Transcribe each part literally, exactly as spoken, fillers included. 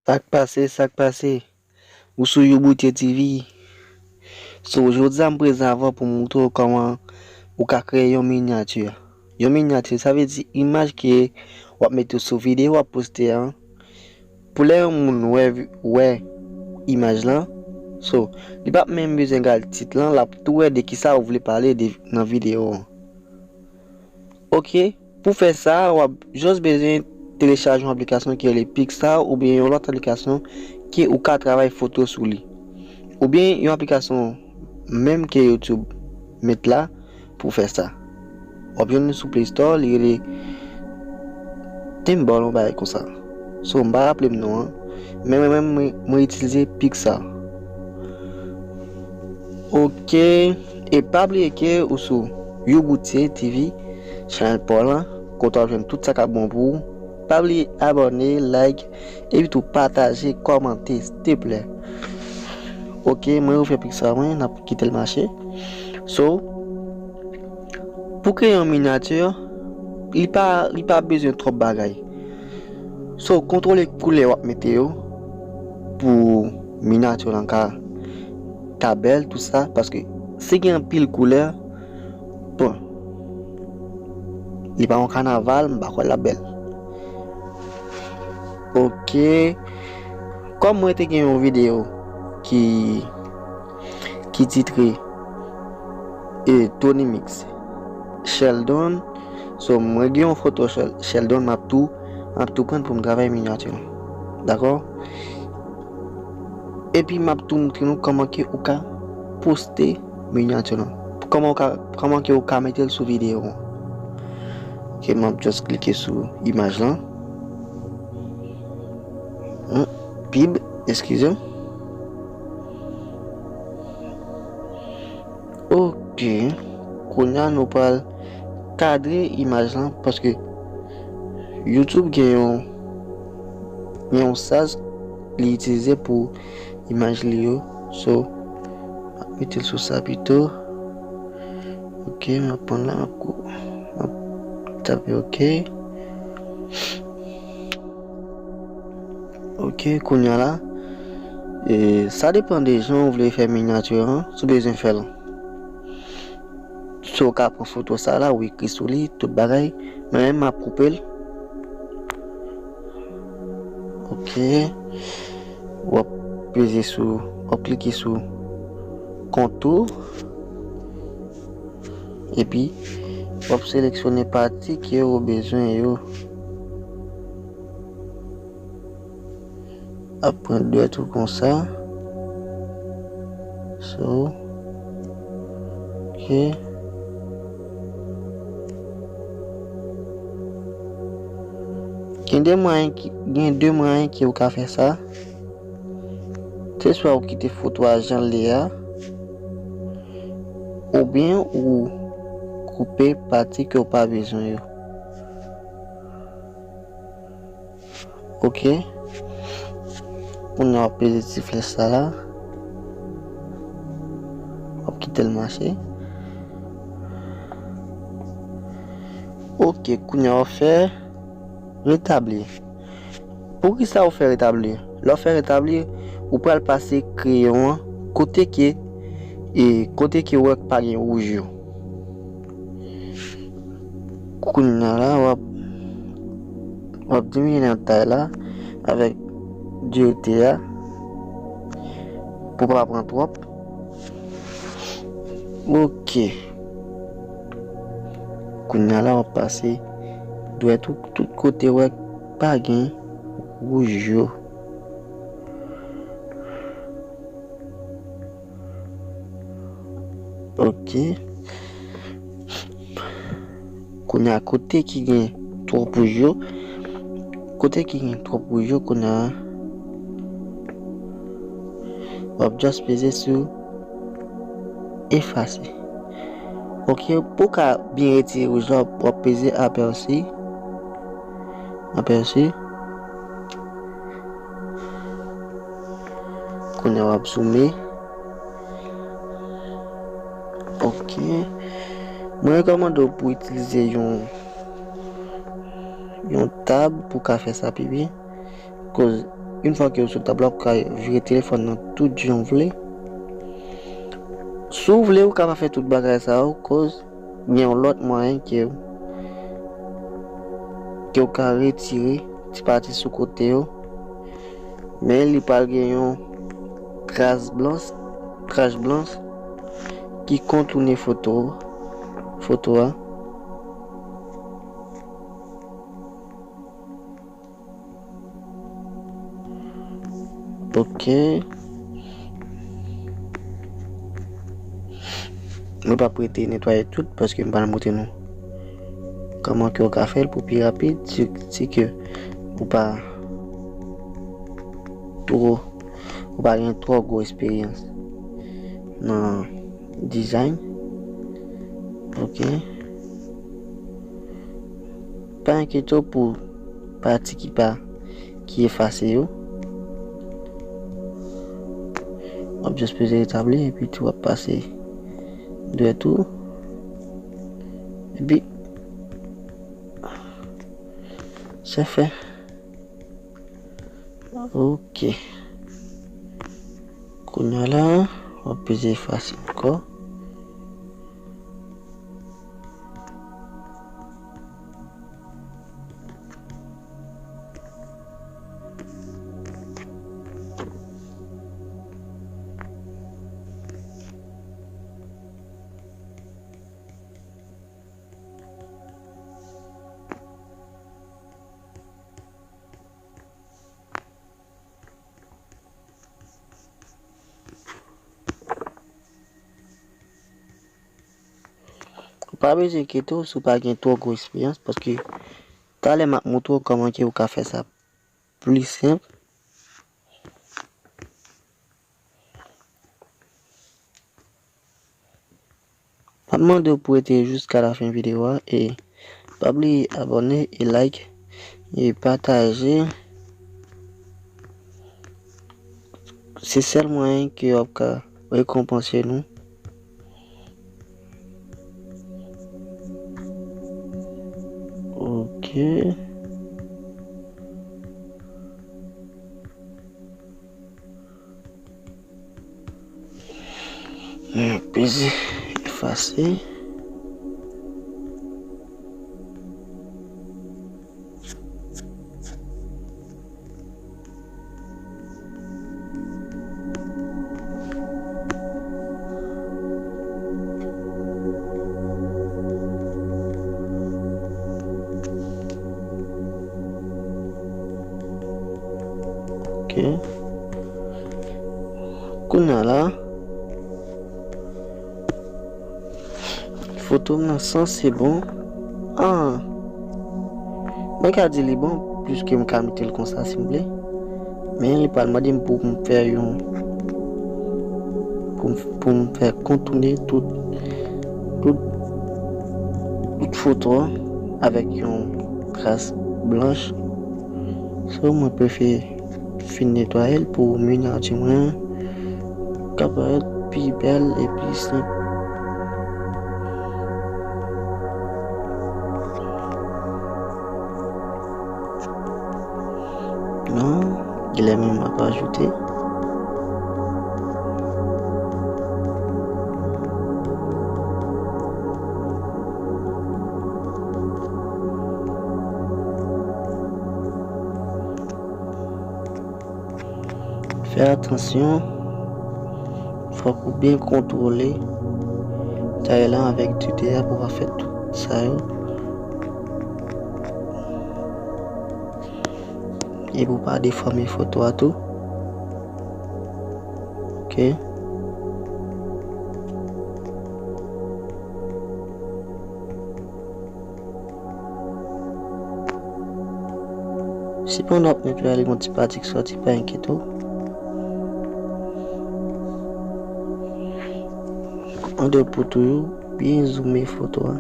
Sa k pase, sa k pase? Ou sou Youboutye T V. So, jodi a m prezan avè w pou m montre w kòman ou ka kreye yon minyati. Yon minyati, sa vle di imaj ke w ap mete sou videyo w ap poste an. Pou lè yon moun wè, wè imaj lan, so, li p ap menm bezwen gade tit lan, l ap tou wè de kisa ou vle pale de, nan videyo an. Ok, pou fè sa, w ap jis bezwen telechaje yon aplikasyon ki rele Pixar oubyen yon lòt aplikasyon ke ou ka travay foto sou li. Oubyen yon aplikasyon menm ke YouTube met la pou fè sa. W ap jwenn li sou Play Store, li rele Timbal, yon bagay konsa. So, m pa raple m non an, men mwen menm, mwen, mwen itilize Pixar. Ok, e pa bliye ke ou sou Youboutye T V, chanèl pa w lan, kote w ap jwenn tout sa k ap bon pou ou. Pa bliye abòne, like, epi tou pataje, kòmante, silteplè. Ok, mwen refè Pixar mwen, n ap kite l mache. So, pou kreye yon minyati, li pa, li pa bezwen twòp bagay. So, kontwole koulè w ap mete yo pou minyati lan ka, ka bèl, tout sa, paske si gen anpil koulè, bon, li pa yon kanaval, m pa kwè l ap bèl. Ok. Kòm mwen te gen yon videyo ki, ki titre, e, Tony Mix Sheldon. So, mwen gen yon foto Shel-, Sheldon, m ap tou, m ap tou pran pou m travay minyati lan. Dakò? Epi m ap tou montre nou kòman ke ou ka poste minyati lan. Kòman ou ka, kòman ke ou ka mete l sou videyo an. Ok, m ap just klike sou imaj lan. Hmm, pib, eskize m. Ok. Kounye a nou pral kadre imaj lan paske YouTube gen yon, gen yon saz li itilize pou imaj li yo. So, m ap mete l sou sa pito. Ok, m ap pran la, m ap kou-, m ap tape ok. Ok, kounye a la, e, sa depann de jan ou vle fè minyati an, si w bezwen fè l. Si w ka pran foto sa la, ou ekri sou li, tout bagay, mwen menm m ap koupe l. Ok. W ap peze sou, w ap klike sou kontou. Epi, w ap seleksyone pati ke ou bezwen yo. Ap pran dwèt ou konsa. So, ok. Gen de mwayen ki, gen de mwayen ke ou ka fè sa. Se swa ou kite foto a jan l ye a, oubyen ou koupe pati ke w pa bezwen yo. Ok. Kounye a w ap peze ti flèch sa la. W ap kite l mache. Ok, kounye a w ap fè retabli. Poukisa ou fè retabli? Lè w fè retabli, ou pral pase kreyon an kote ke, e, kote ke w wè k pa gen wouj yo. Kounye a la, w ap, w ap diminye nan tay la avèk dirite a pou pa pran twòp. Ok. Kounye a la, w ap pase dwèt ou tout kote w wè k pa gen wouj yo. Ok. Kounye a, kote ki gen twòp wouj yo, kote ki gen twòp wouj yo, kounye a, w ap just peze sou efase. Ok, pou w ka byen retire wouj la, w ap peze apèsi. Apèsi. Kounye a w ap zoome. Ok. Mwen rekòmande w pou w itilize yon, yon tab pou w ka fè sa pi byen. Koz Yon fwa ke w sou tab la, w ka vire telefòn nan tout jan w vle. Si w vle, ou ka pa fè tout bagay sa yo, koz gen yon lòt mwayen ke w, ke w ka retire ti pati sou kote yo. Men li pral gen yon kras blanch, kras blanch ki kontounen foto, foto a. Ok. Mwen p ap rete netwaye tout paske m pral montre nou kòman ke w ka fè l pou pi rapid, si, si ke ou pa twò, ou pa gen twò gwo esperyans nan design. Ok. Pa enkyete w pou pati ki pa, ki efase yo. W ap just peze retabli epi tou w ap pase dwèt ou. Epi se fè. Ok. Kounye a la, w ap peze efase ankò. Ou pa bezwen enkyete w si w pa gen twò gwo esperyans, paske talè m ap montre w kòman ke ou ka fè sa pli senp. M ap mande w pou rete jiska lafen videyo a e pa bliye abòne e like e pataje. Se sèl mwayen ke w ap ka rekonpanse nou. Ok. Peze efase. Ok. Kounye a la, foto m nan sanse bon. Ah, mwen ka di li bon, piske m ka mete l konsa si m vle. Men li pral mande m pou m fè yon, pou m, pou m fè kontounen tout, tout, tout foto a avèk yon kras blanch. So, mwen prefere fin netwaye l pou minyati mwen ka parèt pi bèl e pi senp. Non, genlè menm m ap ajoute. Fè atansyon, fòk ou byen kontwole bagay la avèk dide a pou w pa fè tout sa yo. E pou w pa defòme foto a tou. Ok. Sipandan w ap netwaye, li gon ti pati k sòti, pa enkyete w. Mande w pou toujou byen zoume foto a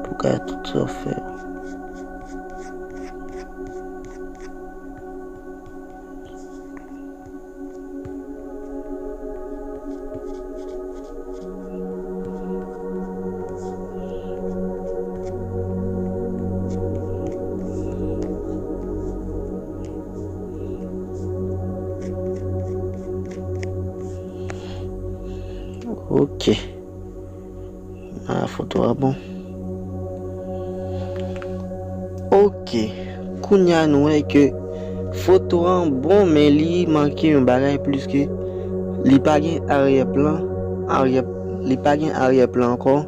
pou w ka wè tout sa w fè yo. Ok. A, foto a bon. Ok. Kounye a nou wè ke foto an bon, men li manke yon bagay, pliske li pa gen aryè plan, aryè, li pa gen aryè plan ankò.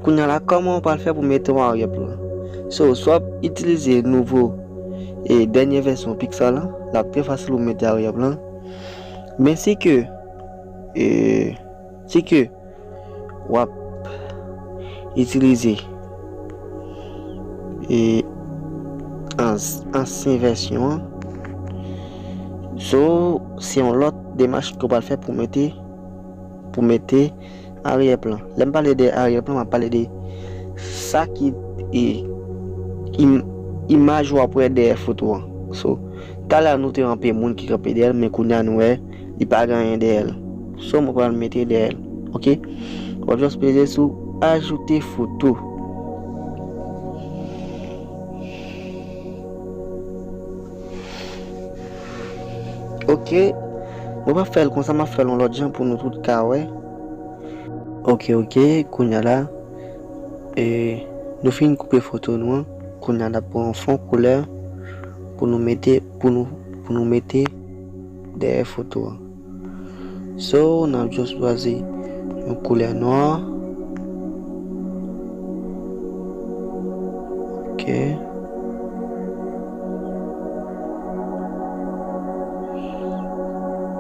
Kounye a la, kòman w pral fè pou mete yon aryè plan? So, swa w ap itilize nouvo e dènye vèsyon Pixar lan, l ap trè fasil pou mete aryè plan. Men si ke, e, si ke w ap itilize e ans-, ansyen vèsyon an, so, se yon lòt demach ke w pral fè pou mete, pou mete aryè plan. Lè m pale de aryè plan, m ap pale de sa ki, e, im-, imaj w ap wè dèyè foto an. So, talè a nou te ranpe moun ki kanpe dèyè l, men kounye a nou wè li pa gen anyen dèyè l. So, mwen pral mete dèyè l. Ok? W ap just peze sou ajoute foto. Ok. Mwen pa fè l konsa, m ap fè l yon lòt jan pou nou tout ka wè. Ok, ok, kounye a la, e, nou fin koupe foto nou an. Kounye a n ap pran yon fon koulè pou nou mete, pou nou, pou nou mete dèyè foto an. So, n ap just chwazi yon koulè nwa. Ok.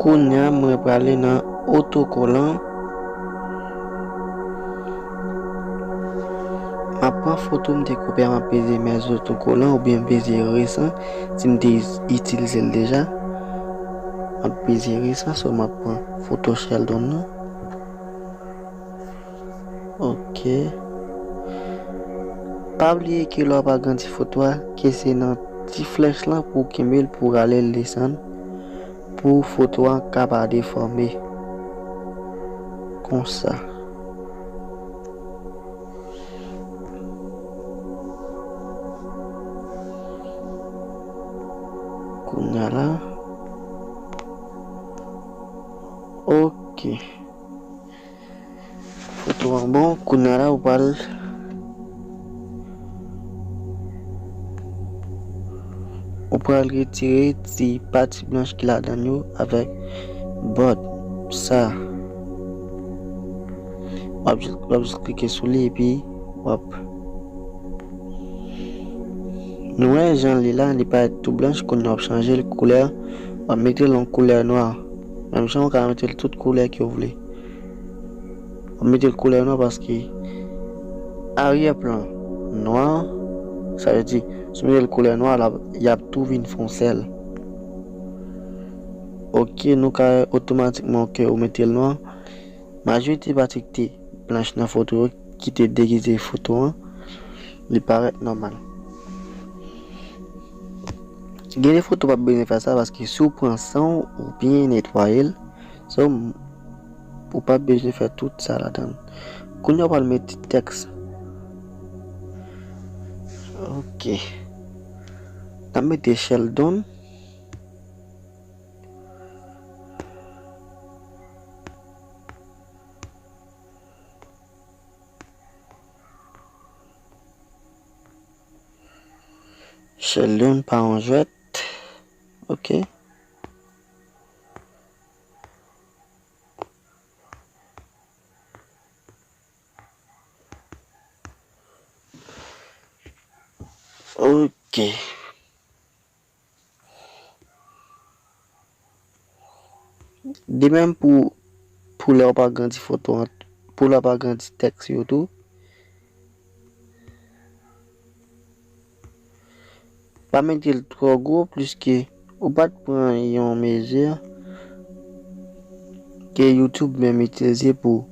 Kounye a, mwen prale nan otokolan. M ap pran foto m te kopi a, m ap peze mèz otokolan oubyen peze resan si m te is-, itilize l deja. M ap peze resan, so m ap pran foto Sheldon nan. Ok. Pa bliye ke lè w ap agrandi foto a, ke se nan ti flèch lan pou w kenbe l, pou w rale l desann, pou foto a ka pa defòme. Konsa. Kounye a la. Ok. Foto an bon, kounye a la ou pral, ou pral retire ti pati blanch ki ladan yo avèk bòd sa. W ap jis, w ap jis klike sou li epi w ap Nou wè jan li la, li parèt tou blanch, kounye a w ap chanje l koulè, w ap mete l yon koulè nwa. Menm jan w ka mete l tout koulè ke w vle. W ap mete l koulè nwa paske aryè plan nwa, sa vle di, si w mete l koulè nwa, l ap, y ap tou vin fè yon sèl. Ok, nou ka wè otomatikman ke w mete l nwa. Majorite pati ki te blanch nan foto yo, ki te degize foto an, li parèt nòmal. Gen de foto w p ap bezwen fè sa, paske si w pran san w, ou byen netwaye l, so, ou p ap bezwen fè tout sa ladan l. Kounye a w pral met ti tèks. Ok. N ap mete Sheldon. Sheldon pa yon jwèt. Ok. Ok. De menm pou, pou lè w ap agrandi foto an, pou lè w ap agrandi tèks yo tou. Pa mete l twò gwo, pliske ou pa t pran yon mezi ke YouTube menm itilize pou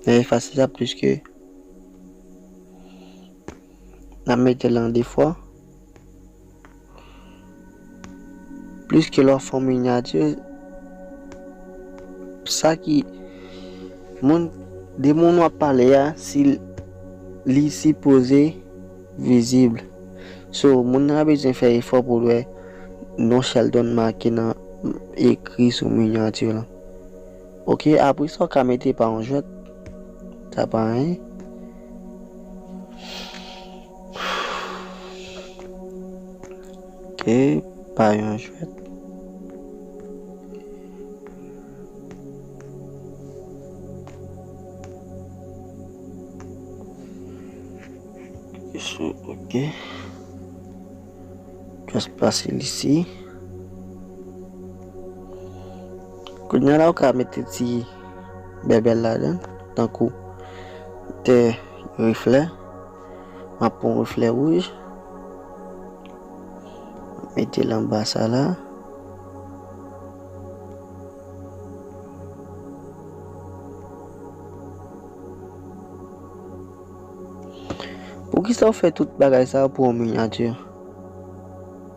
N a efase sa pliske n ap mete l an de fwa. Pliske lè w ap fè yon minyati, sa ki moun, de moun w ap pale a, si l, li sipoze vizib. So, moun nan bezwen fè efò pou l wè non Sheldon make nan ekri sou minyati lan. Ok, apre sa, w ka mete pa yon jwèt. Sa pa anyen. Ok, pa yon jwèt. Ok. Just pase l isi. Kounye a la, ou ka mete ti bèbèl ladan, tankou tè reflè. M ap pran reflè wouj. Mete l anba sa la. Poukisa w fè tout bagay sa yo pou yon minyati?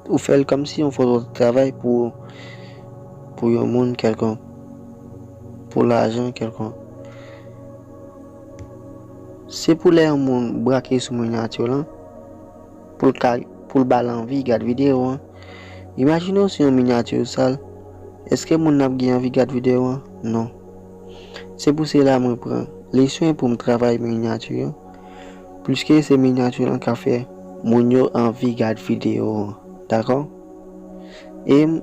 Ou fè l kòmsi yon foto de travay pou, pou yon moun kèlkonk, pou lajan kèlkonk. Se pou lè yon moun brake sou minyati lan, pou l ka, pou l ba l anvi gad videyo an. Imajine w si yon minyati sal, èske moun nan ap gen anvi gad videyo an? Non. Se pou sela mwen pran leswen pou m travay minyati yo, pliske se minyati lan k ap fè moun yo anvi gad videyo an. Dakò? E m,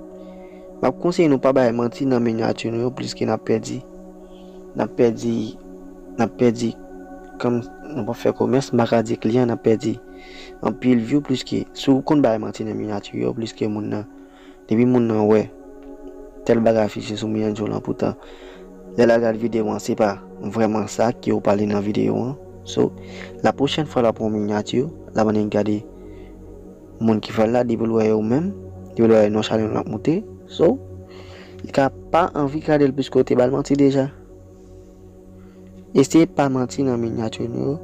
m ap konseye nou pa bay manti nan minyati nou yo, pliske n ap pèdi, n ap pèdi, n ap pèdi, kòm nou p ap fè komès, m pa ka di kliyan, n ap pèdi anpil view, pliske si w konn bay manti nan minyati yo, pliske moun nan, depi moun nan wè tèl bagay afiche sou minyati lan, poutan lè l al gad videyo an, se pa vrèman sa ke w pale nan videyo an. So, la pwochèn fwa l ap pran minyati, l ap annik gade moun ki fè l la, depi l wè yo menm, depi l wè non Sheldon ap moute, so, li ka pa anvi gade l piske w te ba l manti deja. Eseye pa manti nan minyati nou yo.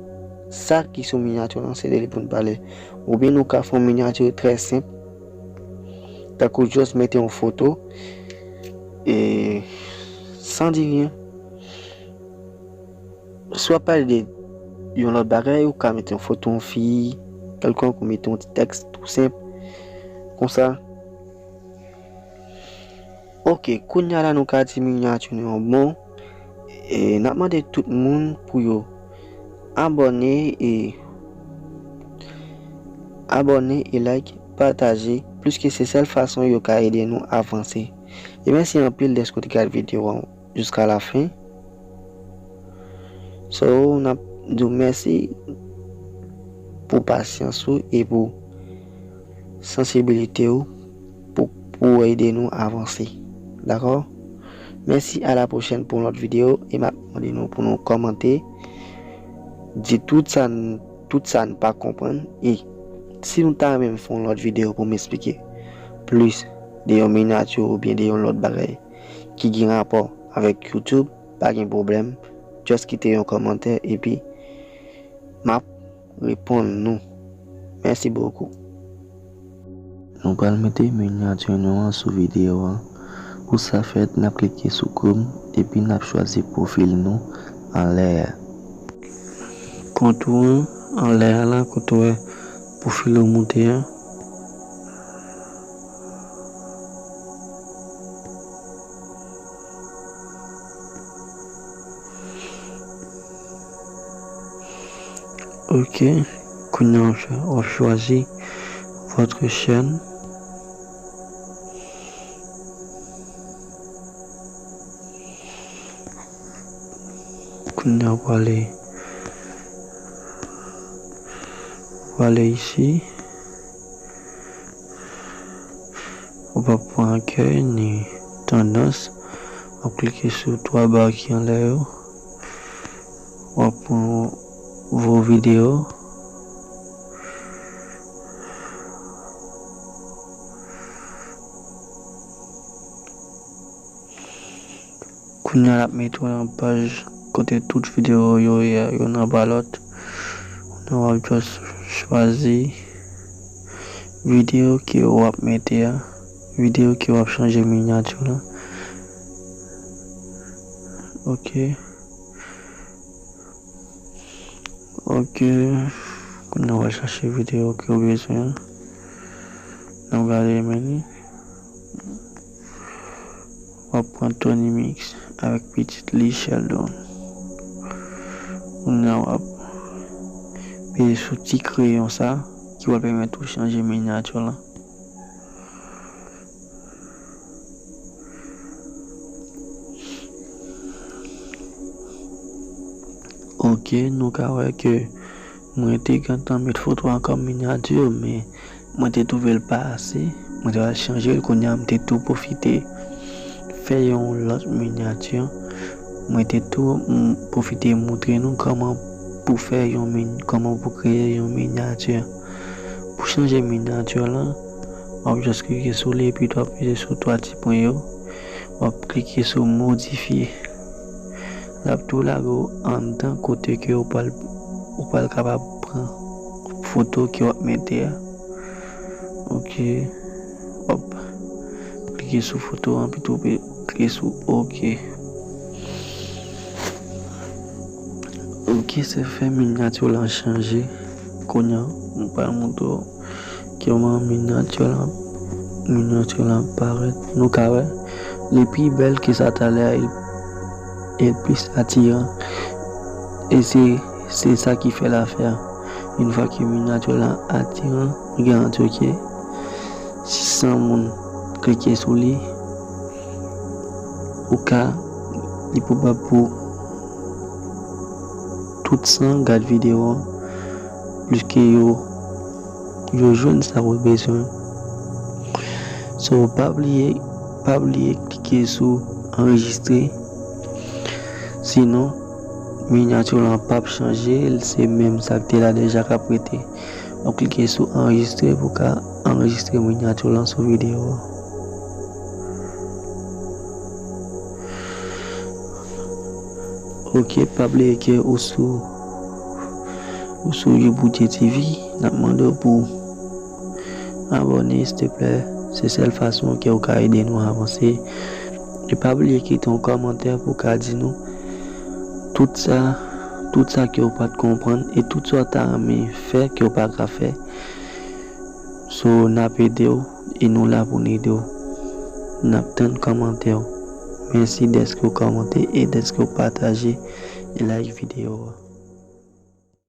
Sa ki sou minyati lan, se de li pou n pale. Oubyen nou ka fè yon minyati trè senp, tankou just mete yon foto, e san di ryen. Si w ap pale de yon lòt bagay, ou ka mete yon foto yon fi kèlkonk, ou mete yon ti tèks tou senp konsa. Ok, kounye a la nou ka di minyati nou an bon. E n ap mande tout moun pou yo abòne e abòne e like, pataje, pliske se sèl fason yo ka ede nou avanse. E mèsi anpil dèske w te gade videyo an jiska la fen. So, n ap di w mèsi pou pasyans ou e pou sansibilite w pou, pou ede nou avanse. Dakò? Mèsi, a la pwochèn pou yon lòt videyo e m ap mande nou pou nou kòmante, di tout sa n, tout sa n pa konprann e si nou ta renmen m fè yon lòt videyo pou m eksplike plis de yon minyati oubyen de yon lòt bagay ki gen rapò avèk YouTube, pa gen pwoblèm. Just kite yon kòmantè epi m ap reponn nou. Mèsi bokou. Nou pral mete minyati nou an sou videyo an. Pou sa fèt, n ap klike sou Chrome epi n ap chwazi pwofil nou anlè a. Kont ou an anlè a la, kote w wè pwofil ou moute a. Ok. Kounye a w ap chwa-, w ap chwazi votre chaîne. Kounye a w prale, w prale isi. Ou p ap pran akèy ni tandans. W ap klike sou twa ba ki anlè yo. W ap pran vo videyo. Kounye a l ap mete w nan paj kote tout videyo yo ye a, youn anba lòt. Kounye a w ap just chwazi videyo ke w ap mete a, videyo ke w ap chanje minyati lan. Ok. Ok. Kounye a w al chache videyo ke w bezwen an. Nou gade men li. W ap pran Tony Mix avèk pitit li Sheldon. Kounye a w ap peze sou ti kreyon sa ki pral pèmèt ou chanje minyati lan. Ok, nou ka wè ke mwen te gentan met foto an kòm minyati, men mwen te twouve l pa ase. Mwen te pral chanje l, kounye a m te tou pwofite fè yon lòt minyati. Mwen te tou m, pwofite moutre nou kòman pou fè yon min, kòman pou kreye yon minyati. Pou chanje minyati lan, w ap jis klike sou li epi w ap peze sou twa ti pwen yo. W ap klike sou modifye. L ap tou lage w anndan kote ke ou pral, ou pral kapab pran foto ke w ap mete a. Ok. W ap klike sou foto an, epi tou pe-, klike sou ok. Ok, se fè, minyati lan chanje. Kounye a, m pral montre w kòman minyati lan, minyati lan parèt. Nou ka wè, li pi bèl ke sa talè a, e, e l plis atiran. E se, se sa ki fè l afè a. Yon fwa ke minyati lan atiran, m garanti w ke si san moun klike sou li, ou ka, li pwobab pou tout san gad videyo an, pliske yo, yo jwenn sa yo bezwen. So, pa bliye, pa bliye klike sou anrejistre. Sinon, minyati lan p ap chanje, l se menm sa k te la deja k ap rete. W ap klike sou anrejistre pou w ka anrejistre minyati lan sou videyo a. Ok, pa bliye ke ou sou, ou sou Youboutye T V, n ap mande w pou abòne, silteplè. Se sèl fason ke w ka ede nou avanse. E pa bliye kite yon kòmantè pou w ka di nou tout sa, tout sa ke w pa t konprann e tout sa w ta renmen fè ke w pa ka fè. So, n ap ede w e nou la pou n ede w. N ap tann kòmantè w. Mèsi dèske w kòmante e dèske w pataje e like videyo a.